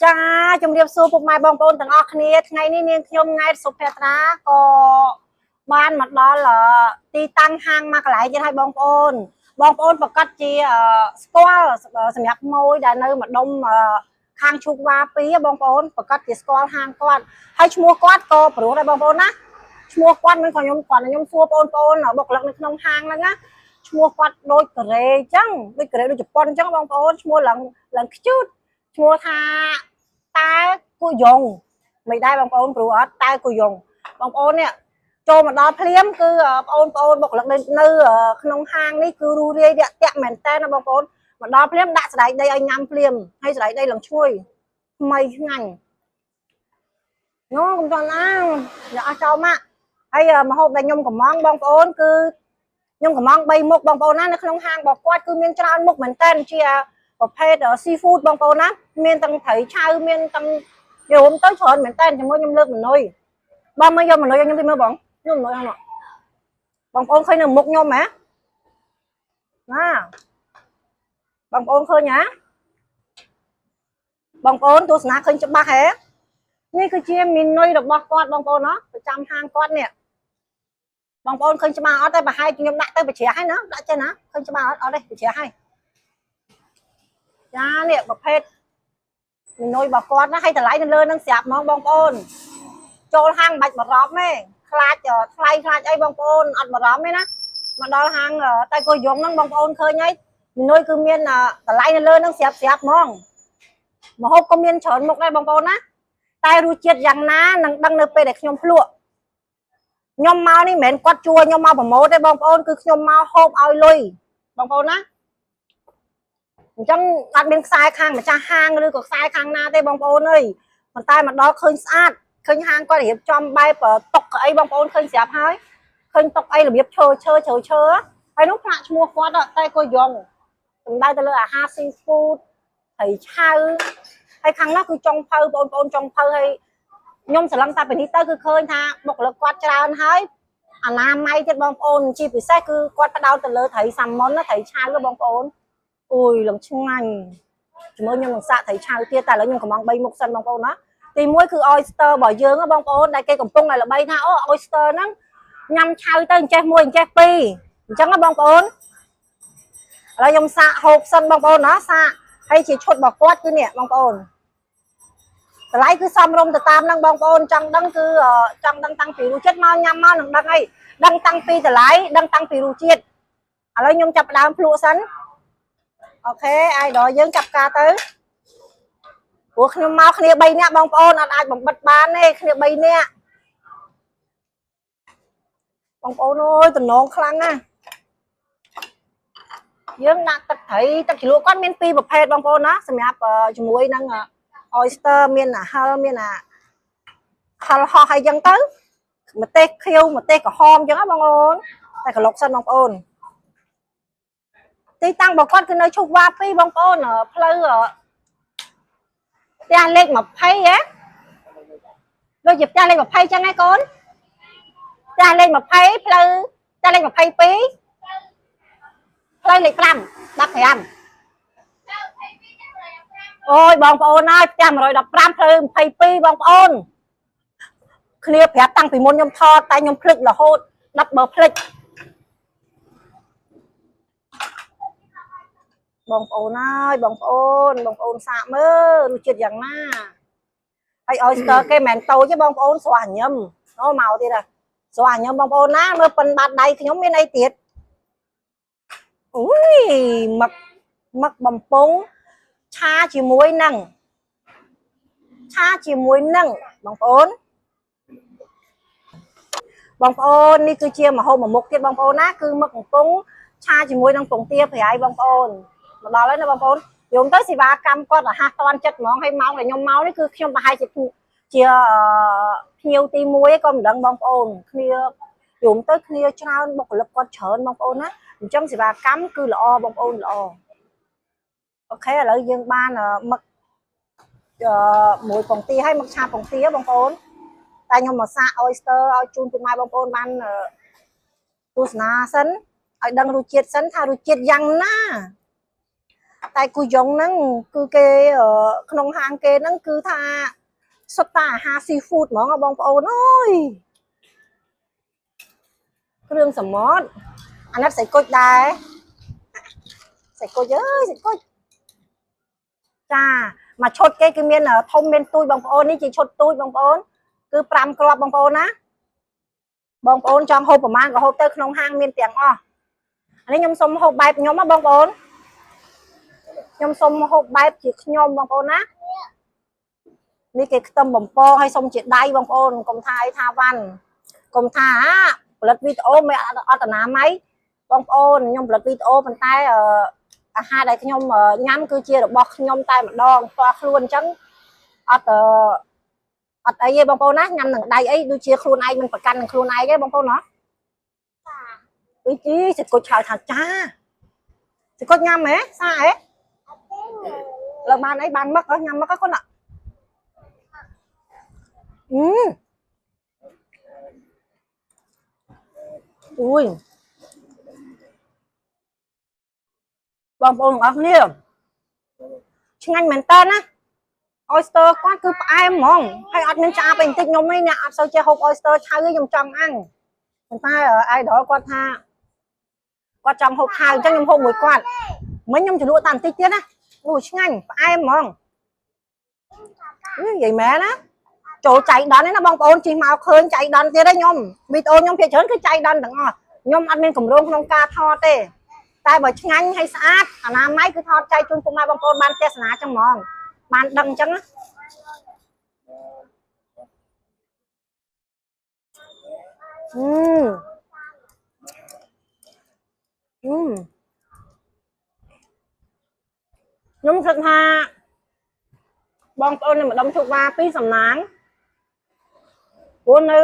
ចាជំរាបសួរពុកម៉ែបងប្អូនទាំងអស់គ្នាថ្ងៃនេះនាងខ្ញុំង៉ែតសុភត្រាក៏បានមកដល់ទីតាំងហាងមកកន្លែងទៀតហើយបងប្អូនបងប្អូនប្រកាសជាស្គាល់សម្រាប់ម៉ួយដែលនៅម្ដុំខាងឈូកវ៉ា2បងប្អូនប្រកាសជាស្គាល់ហាងគាត់ហើយឈ្មោះគាត់ក៏ព្រោះដែរបងប្អូនណាឈ្មោះគាត់មិនក៏ខ្ញុំគាត់ខ្ញុំសួរបងប្អូនបុគ្គលិកនៅក្នុងហាងហ្នឹងណាឈ្មោះគាត់ដូចកូរ៉េអញ្ចឹងដូចកូរ៉េដូចជប៉ុនអញ្ចឹងបងប្អូនឈ្មោះឡើងឡើងខ្ជូតឈ្មោះថា តែគូយ៉ងមិនដែរបងប្អូនព្រោះអត់តែគូយ៉ងបងប្អូននេះចូលមកដល់ភ្លាមគឺបងប្អូនបុគ្គលិកនៅក្នុងហាងនេះគឺរូរាយរាក់ទាក់មែនតើណាបងប្អូនមកដល់ភ្លាមដាក់សណ្ដែកដីឲ្យញ៉ាំភ្លាមហើយសណ្ដែកដីឡើងឈ្ងុយថ្មីឆ្ងាញ់ណូកុំតន់អាយកអស់ចោលមកហើយម្ហូបដែលខ្ញុំកំងបងប្អូនគឺខ្ញុំកំង3មុខបងប្អូនណានៅក្នុងហាងរបស់គាត់គឺមានច្រើនមុខមែនតើជាប្រភេទ seafood បងប្អូនណាមានទាំងត្រីឆៅមានទាំងយមទៅច្រើនមែនតើជាមួយខ្ញុំលើកមនុយបងមើលយកមនុយឲ្យខ្ញុំទីមើលបងខ្ញុំមនុយហ្នឹងបងប្អូនឃើញនៅមុខខ្ញុំហ៎ណាបងប្អូនឃើញហ៎បងប្អូនទស្សនាឃើញច្បាស់ហ៎នេះគឺជាមីនុយរបស់គាត់បងប្អូនណាប្រចាំហាងគាត់នេះបងប្អូនឃើញច្បាស់អត់ទេប្រហែលខ្ញុំដាក់ទៅបច្រាស់ហើយណាដាក់ចេះណាឃើញច្បាស់អត់អត់ទេបច្រាស់ហើយចានេះប្រភេទមីនុយរបស់គាត់ណាឲ្យតម្លៃនៅលើនឹងស្រាប់ហ្មងបងប្អូនចូលហាងមិនបាច់បារម្ភទេខ្លាចថ្លៃខ្លាចអីបងប្អូនអត់បារម្ភទេណាមកដល់ហាងតែក៏យងហ្នឹងបងប្អូនឃើញហើយមីនុយគឺមានតម្លៃនៅលើនឹងស្រាប់ស្រាប់ហ្មងម្ហូបក៏មានច្រើនមុខដែរបងប្អូនណាតែរសជាតិយ៉ាងណានឹងដឹងនៅពេលដែលខ្ញុំភ្លក់ខ្ញុំមកនេះមិនមែនគាត់ជួខ្ញុំមក promote ទេបងប្អូនគឺខ្ញុំមកហូបឲ្យលុយបងប្អូនណាអញ្ចឹងអត់មានខ្សែខាងម្ចាស់ហាងឬក៏ខ្សែខាងណាទេបងប្អូនអើយប៉ុន្តែមកដល់ឃើញស្អាតឃើញហាងគាត់រៀបចំបែបតុកកៅអីបងប្អូនឃើញស្រាប់ហើយឃើញតុកអីរបៀបឈើឈើឈើឈើហើយនោះផ្លាកឈ្មោះគាត់តែក៏យងសំដៅទៅលើអាហារ seafood ត្រីឆៅហើយខាងនោះគឺចុងភៅបងប្អូនចុងភៅហើយខ្ញុំស្រឡឹងតែពីនេះទៅគឺឃើញថាបុគ្គលិកគាត់ច្រើនហើយអនាម័យទៀតបងប្អូនជាពិសេសគឺគាត់ផ្ដោតទៅលើត្រីសាម៉ុនណាត្រីឆៅបងប្អូនអូយឡើងឆ្ងាញ់ជាមួយខ្ញុំនឹងសាកត្រីឆៅទៀតតែឥឡូវខ្ញុំកំង3មុខសិនបងប្អូនណាទី1គឺ oyster របស់យើងបងប្អូនដែលគេកំពុងតែល្បីថាអូ oyster ហ្នឹងញ៉ាំឆៅទៅអញ្ចេះមួយអញ្ចេះពីរអញ្ចឹងណាបងប្អូនឥឡូវខ្ញុំសាកហូបសិនបងប្អូនណាសាកហើយជាឈុតរបស់គាត់គឺនេះបងប្អូនតម្លៃគឺសមរម្យទៅតាមហ្នឹងបងប្អូនចង់ដឹងគឺចង់ដឹងតាំងពីរសជាតិមកញ៉ាំមកនឹងដឹងអីដឹងតាំងពីតម្លៃដឹងតាំងពីរសជាតិឥឡូវខ្ញុំចាប់ផ្ដើមភ្លក់សិន OK អាយដល់យើងចាប់ការទៅព្រោះខ្ញុំមកគ្នា3នាក់បងប្អូនអត់អាចបំបិតបានទេគ្នា3នាក់បងប្អូនអើយតំណងខ្លាំងណាស់យើងដាក់ទឹកត្រីទឹកជ្រលក់គាត់មានពីរប្រភេទបងប្អូនណាសម្រាប់ជាមួយនឹង oyster មានអាហិលមានអាហិលហោះអីចឹងទៅម្ទេសខៀវម្ទេសក្រហមចឹងណាបងប្អូនតែក្លុកសិនបងប្អូនទីតាំងរបស់គាត់គឺនៅឈូកវ៉ា2បងប្អូនផ្លូវផ្ទះលេខ20ហ៎ដូចជាផ្ទះលេខ20ចឹងហ៎កូនផ្ទះលេខ20ផ្លូវផ្ទះលេខ22ផ្លូវលេខ5 15អូយបងប្អូនអើយផ្ទះ115ផ្លូវ22បងប្អូនគ្នាប្រាប់តាំងពីមុនខ្ញុំថតតែខ្ញុំភ្លេចរហូត10បើភ្លេចបងប្អូនអើយបងប្អូនបងប្អូនសាកមើលរសជាតិយ៉ាងណាហើយ oyster គេមិនមែនតូចទេបងប្អូនស្រស់ញឹមអូមកទៀតហ่ะស្រស់ញឹមបងប្អូនណាមើលប៉ិនបាតដៃខ្ញុំមានអីទៀតអូយមឹកមឹកបំពង់ឆាជាមួយនឹងឆាជាមួយនឹងបងប្អូនបងប្អូននេះគឺជាម្ហូបមួយមុខទៀតបងប្អូនណាគឺមឹកបំពង់ឆាជាមួយនឹងពងទាប្រៃបងប្អូនមកដល់ហើយណាបងប្អូនយំទៅសេវាកម្មគាត់រហ័សតាន់ចិត្តហ្មងហើយម៉ោងដែលខ្ញុំមកនេះគឺខ្ញុំប្រហែលជាជាភ្ញៀវទី1ក៏មិនដឹងបងប្អូនគ្នាយំទៅគ្នាច្រើនបុគ្គលិកគាត់ច្រើនបងប្អូនណាអញ្ចឹងសេវាកម្មគឺល្អបងប្អូនល្អ OK ឥឡូវយើងបានមឹកអឺមួយពងទាហើយមឹកឆាពងទាបងប្អូនតែខ្ញុំមកសាក oyster ឲ្យជូនពុកម៉ែបងប្អូនបានទស្សនាសិនឲ្យដឹងរសជាតិសិនថារសជាតិយ៉ាងណា តែគូយ៉ុងហ្នឹងគឺគេក្នុងហាងគេហ្នឹងគឺថាសុទ្ធតែអាហារ ស៊ីហ្វូត ហ្មងបងប្អូនអើយគ្រឿងសមុទ្រអាណិតសាច់គុជដែរសាច់គុជអើយសាច់គុជចាមួយឈុតគេគឺមានធំមានទូចបងប្អូននេះជាឈុតទូចបងប្អូនគឺ5គ្រាប់បងប្អូនណាបងប្អូនចង់ហូបប្រមាណក៏ហូបទៅក្នុងហាងមានទាំងអស់អានេះខ្ញុំសុំហូបបែបខ្ញុំណាបងប្អូនខ្ញុំសុំហូបបែបជាខ្ញុំបងប្អូនណានេះគេខ្ទឹមបំពងឲ្យសុំជាដៃបងប្អូនកុំថាអីថាវ៉ាន់កុំថាផលិតវីដេអូមិនអត់អនាម័យបងប្អូនខ្ញុំផលិតវីដេអូប៉ុន្តែអាហារដែលខ្ញុំញ៉ាំគឺជារបស់ខ្ញុំតែម្ដងផ្ទាល់ខ្លួនអញ្ចឹងអត់អត់អីទេបងប្អូនណាញ៉ាំនឹងដៃអីដូចជាខ្លួនឯងមិនប្រកាន់នឹងខ្លួនឯងទេបងប្អូនណាអីជីសគុជឆ្លើយថាចាសគុជញ៉ាំហ៎សាហ៎លើបានអីបានមឹកហ៎ញ៉ាំមឹកហ៎កូនអឺអូយបងប្អូនទាំងអស់គ្នាឆ្ងាញ់មែនតើណា oyster គាត់គឺផ្អែមហ្មងហើយអត់មានឆ្អាបអីបន្តិចខ្ញុំឯងអ្នកអត់សូវចេះហូប oyster ឆៅទេខ្ញុំចង់អាំងប៉ុន្តែ idol គាត់ថាគាត់ចង់ហូបឆៅអញ្ចឹងខ្ញុំហូបមួយគាត់មិញខ្ញុំជ្រលក់តាបន្តិចទៀតណាអូឆ្ងាញ់ផ្អែមហ្មងនិយាយមែនណាចូលចៃដន្យណាបងប្អូនជិះមកឃើញចៃដន្យទៀតទេខ្ញុំវីដេអូខ្ញុំភាគច្រើនគឺចៃដន្យទាំងអស់ខ្ញុំអត់មានកម្រងក្នុងការថតទេតែបើឆ្ងាញ់ហើយស្អាតអនាម័យគឺថតចែកជូនពុកម៉ែបងប្អូនបានទស្សនាចឹងហ្មងបានដឹងអញ្ចឹងណាអឺអឺខ្ញុំគិតថាបងប្អូននៅម្ដុំឈូកវ៉ាពីរសំណាងព្រោះនៅ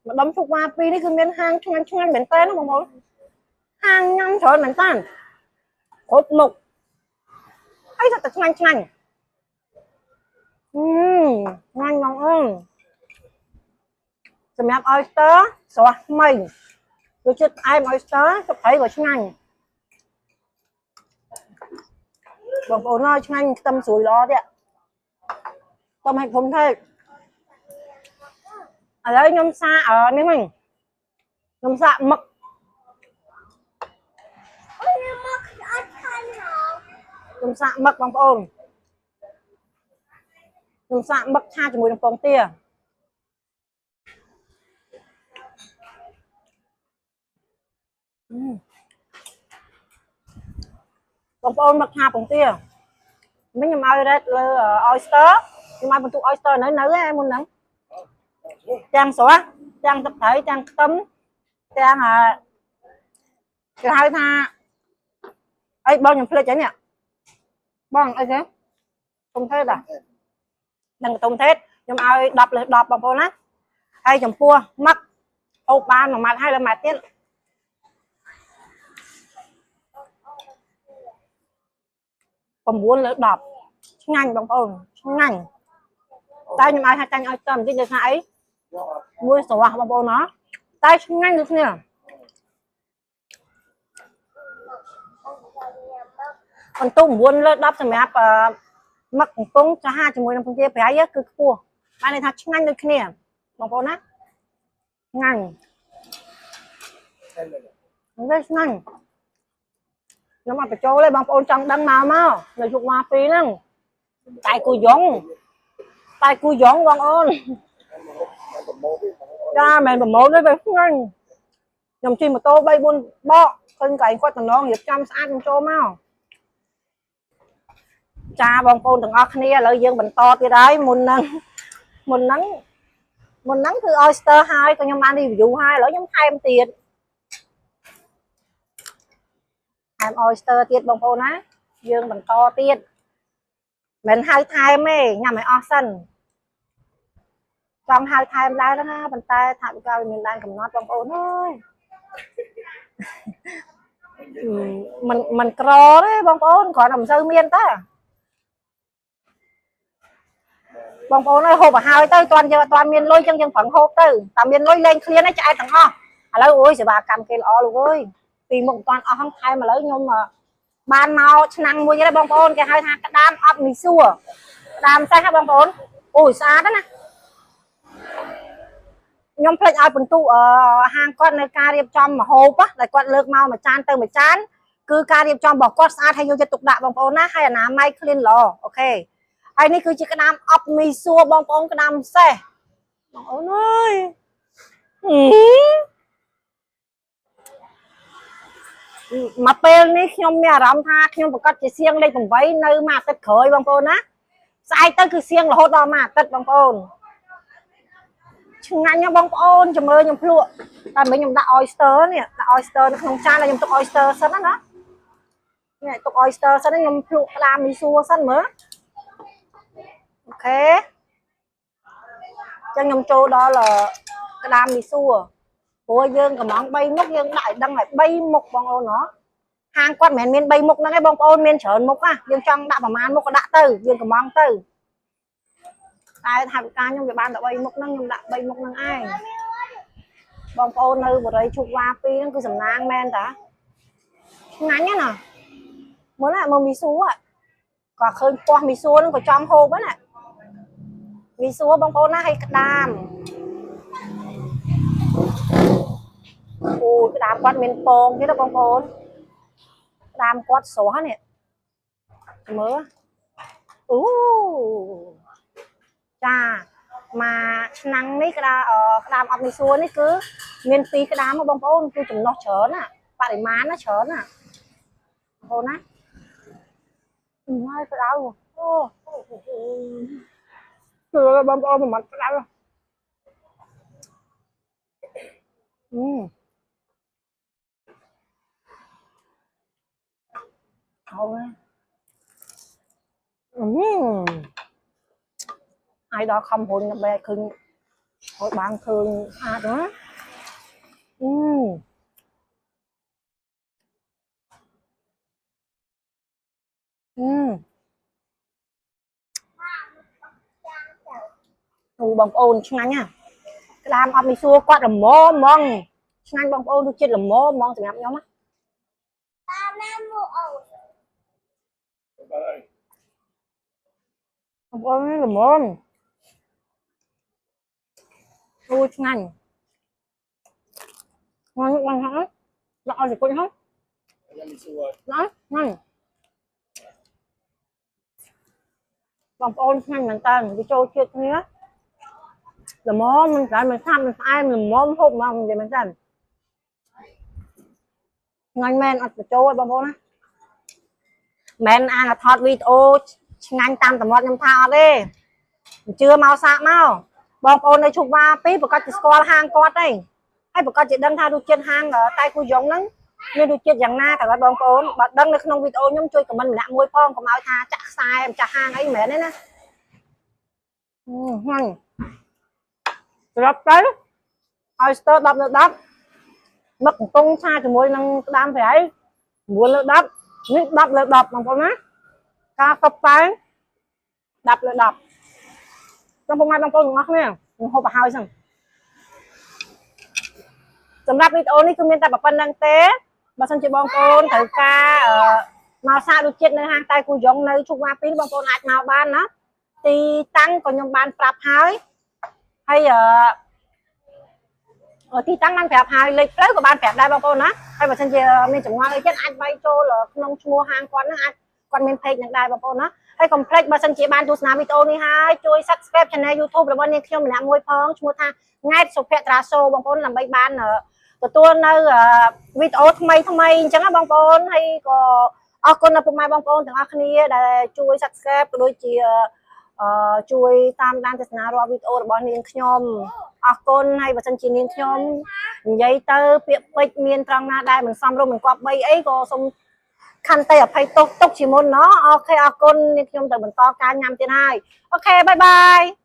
ម្ដុំឈូកវ៉ាពីរនេះគឺមានហាងឆ្ងាញ់ឆ្ងាញ់មែនតើណាបងប្អូនហាងញ៉ាំច្រើនមែនតើគ្រប់មុខហើយសុទ្ធតែឆ្ងាញ់ឆ្ងាញ់អឺឆ្ងាញ់បងអូនសម្រាប់ oyster ស្រស់ថ្មីរសជាតិផ្អែម oyster ទឹកត្រីក៏ឆ្ងាញ់បងប្អូនអើយឆ្ងាញ់ខ្ទឹមស្រួយល្អទៀតខ្ទឹមឲ្យខ្ញុំទេឥឡូវខ្ញុំសាកអនេះវិញខ្ញុំសាកមឹក អូយមកអត់ខានហ៎ ខ្ញុំសាកមឹកបងប្អូនខ្ញុំសាកមឹកឆាជាមួយនឹងពងទាអឺបងប្អូនមឹកឆាពងទាមិញខ្ញុំឲ្យ rate លើ oyster ខ្ញុំឲ្យបន្ទុក oyster នៅនៅឯមុនហ្នឹងទាំងស្រស់ទាំងទឹកត្រីទាំងខ្ទឹមទាំងអគេហៅថាអីបងខ្ញុំភ្លេចហើយនេះបងអីគេទុំថេតអានឹងទុំថេតខ្ញុំឲ្យ10លើ10បងប្អូនណាហើយចំពោះមឹកហូបបានមួយម៉ាត់ហើយលើម៉ាត់ទៀត9លើ10ឆ្ងាញ់បងប្អូនឆ្ងាញ់តែខ្ញុំឲ្យថាចាញ់ឲ្យចំបន្តិចដូចថាអីមួយស្រស់បងប្អូនណាតែឆ្ងាញ់ដូចគ្នាបន្ទុក9លើ10សម្រាប់អឺមឹកកំពង់ចាហាជាមួយនឹងពងទាប្រៃគឺខ្ពស់បានន័យថាឆ្ងាញ់ដូចគ្នាបងប្អូនណាឆ្ងាញ់វាឆ្ងាញ់ខ្ញុំអត់បញ្ចូលទេបងប្អូនចង់ដឹងមកមកនៅជុកមកពីរហ្នឹងតែគូយ៉ងតែគូយ៉ងបងប្អូនចាមិនប្រម៉ូទទេវាឆ្ងាញ់ខ្ញុំជិះម៉ូតូ3 4បកឃើញកន្លែងគាត់តំណងរៀបចំស្អាតខ្ញុំចូលមកចាបងប្អូនទាំងអស់គ្នាឥឡូវយើងបន្តទៀតហើយមុនហ្នឹងមុនហ្នឹងមុនហ្នឹងគឺ oyster ហើយក៏ខ្ញុំបាន review ហើយឥឡូវខ្ញុំថែមទៀតថែម oyster ទៀតបងប្អូនណាយើងបន្តទៀតមិនហៅថែមទេញ៉ាំឲ្យអស់សិនចង់ហៅថែមដែរហ្នឹងណាប៉ុន្តែថាវិការវាមានដែនកំណត់បងប្អូនអើយមិនមិនក្រទេបងប្អូនគ្រាន់តែមិនសូវមានតើបងប្អូនអើយហូបឲ្យហើយទៅតាន់យើងអត់ទាន់មានលុយចឹងយើងប្រឹងហូបទៅតែមានលុយលែងឃ្លានឯងឆ្អែតទាំងអស់ឥឡូវអូយសេវាកម្មគេល្អលោកអើយពីមុខមិនតាន់អស់ហ្នឹងថែមឥឡូវខ្ញុំ បានមកឆ្នាំងមួយទៀតបងប្អូនគេហៅថាក្តាមអប់មីសួរក្តាមសេះហ៎បងប្អូនអូយស្អាតណាស់ខ្ញុំភ្លេចឲ្យបន្ទុអឺហាងគាត់នៅការរៀបចំម្ហូបដែលគាត់លើកមកមួយចានទៅមួយចានគឺការរៀបចំរបស់គាត់ស្អាតហើយយកចិត្តទុកដាក់បងប្អូនណាហើយអនាម័យ clean ល្អ OK ហើយនេះគឺជាក្តាមអប់មីសួរបងប្អូនក្តាមសេះបងប្អូនអើយហឹម មកពេលនេះខ្ញុំមានអារម្មណ៍ថាខ្ញុំប្រកាសជាសៀងលេខ8នៅមួយអាទិត្យក្រោយបងប្អូនណាស្អែកទៅគឺសៀងរហូតដល់មួយអាទិត្យបងប្អូនឆ្ងាញ់ណាស់បងប្អូនចាំមើលខ្ញុំភ្លក់តែមិញខ្ញុំដាក់ oyster នេះដាក់ oyster នៅក្នុងចានហើយខ្ញុំទុក oyster សិនណាណានេះទុក oyster សិនខ្ញុំភ្លក់ក្តាមមីសួរសិនមើល OK ចឹងខ្ញុំចូលដល់ក្តាមមីសួរព្រោះយើងកំង3មុខយើងដាក់ឲ្យដឹងឲ្យ3មុខបងប្អូនណោះហាងគាត់មិនមែនមាន3មុខហ្នឹងឯងបងប្អូនមានច្រើនមុខណាយើងចង់ដាក់ប្រមាណមុខក៏ដាក់ទៅយើងកំងទៅតែថវិកាខ្ញុំវាបានតែ3មុខហ្នឹងខ្ញុំដាក់3មុខហ្នឹងឯងបងប្អូននៅបរិយឈុកវ៉ា2ហ្នឹងគឺសំណាងមែនតាឆ្ងាញ់ណាស់មើលណាមើលមីសួរក៏ឃើញពោះមីសួរហ្នឹងក៏ចង់ហូបហ្នឹងណាមីសួរបងប្អូនណាឲ្យក្តាមអូយក្តាមគាត់មានពងទៀតណាបងប្អូនក្តាមគាត់ស្រស់នេះមើលអូចាមកឆ្នាំងនេះក្តាក្តាមអប់មីសួរនេះគឺមានពីរក្តាមបងប្អូនគឺចំណុះច្រើនណាបរិមាណណាច្រើនណាបងប្អូនណាហើយក្តៅអូគឺបងប្អូនមួយម៉ាត់ក្តៅអឺហើយអឺហើយដល់ខំហ៊ុនដើម្បីឲ្យឃើញឲ្យបានឃើញស្អាតណាអឺអឺអូបងប្អូនឆ្ងាញ់ណាក្តាមអត់មីសួរគាត់ល្មមហ្មងឆ្ងាញ់បងប្អូនរសជាតិល្មមហ្មងសម្រាប់ខ្ញុំណា តាមណាមកអូន បាទ បងប្អូនល្មមអូឆ្ងាញ់ឆ្ងាញ់បងហ៎ដាក់ឲ្យសគុជហ៎ ញ៉ាំមីសួរ ណាឆ្ងាញ់បងប្អូនឆ្ងាញ់មែនតើវាចូលជាតិគ្នាល្មមមិនប្រែមិនសាប់មិនផ្អែមល្មមហូបមកនិយាយមែនតើឆ្ងាញ់មែនអត់បញ្ចូលទេបងប្អូនណាមិនអាងថតវីដេអូឆ្ងាញ់តាមតម្រត់ខ្ញុំថាអត់ទេមិនជឿមកសាកមកបងប្អូននៅឈុកវ៉ាពីរប្រកាសជាស្គាល់ហាងគាត់ទេហើយប្រកាសជាដឹងថារសជាតិហាងតែគូយ៉ុងហ្នឹងមានរសជាតិយ៉ាងណាតើបងប្អូនបើដឹងនៅក្នុងវីដេអូខ្ញុំជួយ comment ម្នាក់មួយផងកុំឲ្យថាចាក់ខ្សែម្ចាស់ហាងអីមិនមែនទេណាហ្នឹងស្រាប់ទៅឲ្យស្ទើ10លើ10មឹកកំពង់ឆាជាមួយនឹងក្តាមប្រៃ9លើ10នេះ10លើ10បងប្អូនណាការតុបតែង10លើ10សូមពុកម៉ែបងប្អូនទាំងអស់គ្នាខ្ញុំហូបឲ្យហើយសិនសម្រាប់វីដេអូនេះគឺមានតែប៉ុណ្្នឹងទេបើសិនជាបងប្អូនត្រូវការមកសាករសជាតិនៅហាងតែគូយ៉ុងនៅឈុកវ៉ាពីរបងប្អូនអាចមកបានណាទីតាំងក៏ខ្ញុំបានប្រាប់ហើយហើយអឺទីតាំងបានប្រាប់ហើយលេខផ្លូវក៏បានប្រាប់ដែរបងប្អូនណាហើយបើសិនជាមានចម្ងល់អីទៀតអាចវាយចូលក្នុងឈ្មោះហាងគាត់ហ្នឹងអាចគាត់មាន page នឹងដែរបងប្អូនណាហើយកុំភ្លេចបើសិនជាបានទស្សនាវីដេអូនេះហើយជួយ Subscribe Channel YouTube របស់នាងខ្ញុំម្នាក់មួយផងឈ្មោះថាង៉ែតសុភត្រាសូបងប្អូនដើម្បីបានទទួលនៅវីដេអូថ្មីថ្មីអញ្ចឹងណាបងប្អូនហើយក៏អរគុណដល់ពុកម៉ែបងប្អូនទាំងអស់គ្នាដែលជួយ Subscribe ក៏ដូចជាអឺជួយតាមដានទស្សនារាល់វីដេអូរបស់នាងខ្ញុំអរគុណហើយបើសិនជានាងខ្ញុំនិយាយទៅពាក្យពេចន៍មានត្រង់ណាដែលមិនសមរម្យមិនគប្បីអីក៏សូមខន្តីអភ័យទោសទុកជាមុនណោះ OK អរគុណនាងខ្ញុំទៅបន្តការញ៉ាំទៀតហើយ OK bye bye.